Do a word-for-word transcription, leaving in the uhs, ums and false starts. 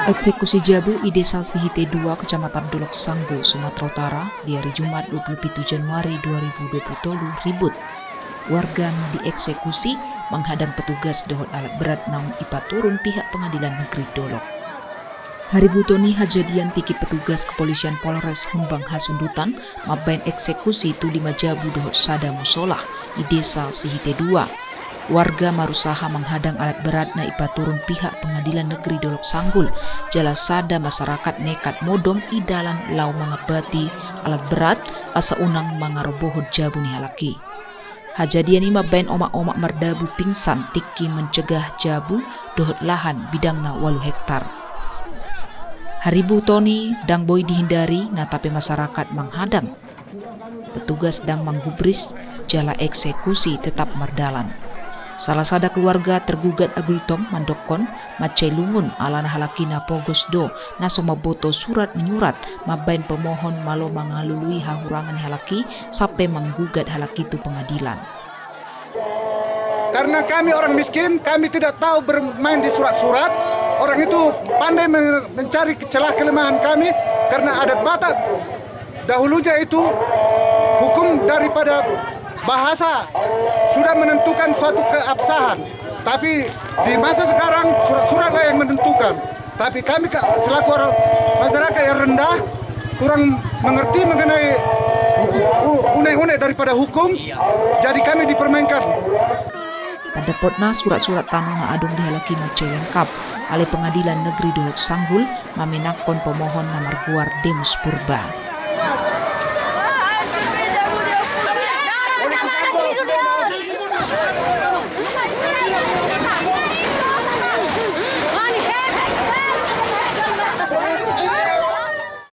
Eksekusi jabu i Desa Sihite dua, Kecamatan Dolok Sanggul, Sumatera Utara, di hari Jumat dua puluh pitu Januari dua ribu dua puluh tolu ribut. Warga na dieksekusi manghadang petugas dohot alat berat naung ipaturun pihak Pengadilan Negeri Dolok. Haributon i hajadian tingki petugas Kepolisian Polres Humbang Hasundutan mambaen eksekusi tu lima jabu dohot sada musola i Desa Sihite dua. Warga marusaha manghadang alat berat na ipaturun pihak Pengadilan Negeri Dolok Sanggul, jala sada masyarakat nekat modom i dalan laho mangambati alat berat asa unang mangarobohon jabu ni halak i. Hajadian i mambaen omak-omak mardabu pingsan tingki mencegah jabu dohot lahan bidangna ualu hektar. Haributon i ndang boi dihindari, natape masyarakat manghadang. Petugas ndang manggubris, jala eksekusi tetap mardalan. Salah sada keluarga tergugat Agultom mandokkon, mansai lungun alana halak i na pogos do, na so mamboto surat menyurat mambaen pemohon malo mangalului hahurangan ni halak i sampe manggugat halak i tu pengadilan. Karena kami orang miskin, kami tidak tahu bermain di surat-surat. Orang itu pandai men-, mencari celah kelemahan kami, karena adat Batak dahulunya itu hukum daripada bahasa sudah menentukan suatu keabsahan. Tapi di masa sekarang surat-suratlah yang menentukan. Tapi kami ka-, selaku orang masyarakat yang rendah, kurang mengerti mengenai hukum, u-, unek-unek daripada hukum, jadi kami dipermainkan. Pandapotna, surat-surat tano na adong di halak i mansai lengkap, alai Pengadilan Negeri Dolok Sanggul mamenangkon pemohon na margoar Demus Purba.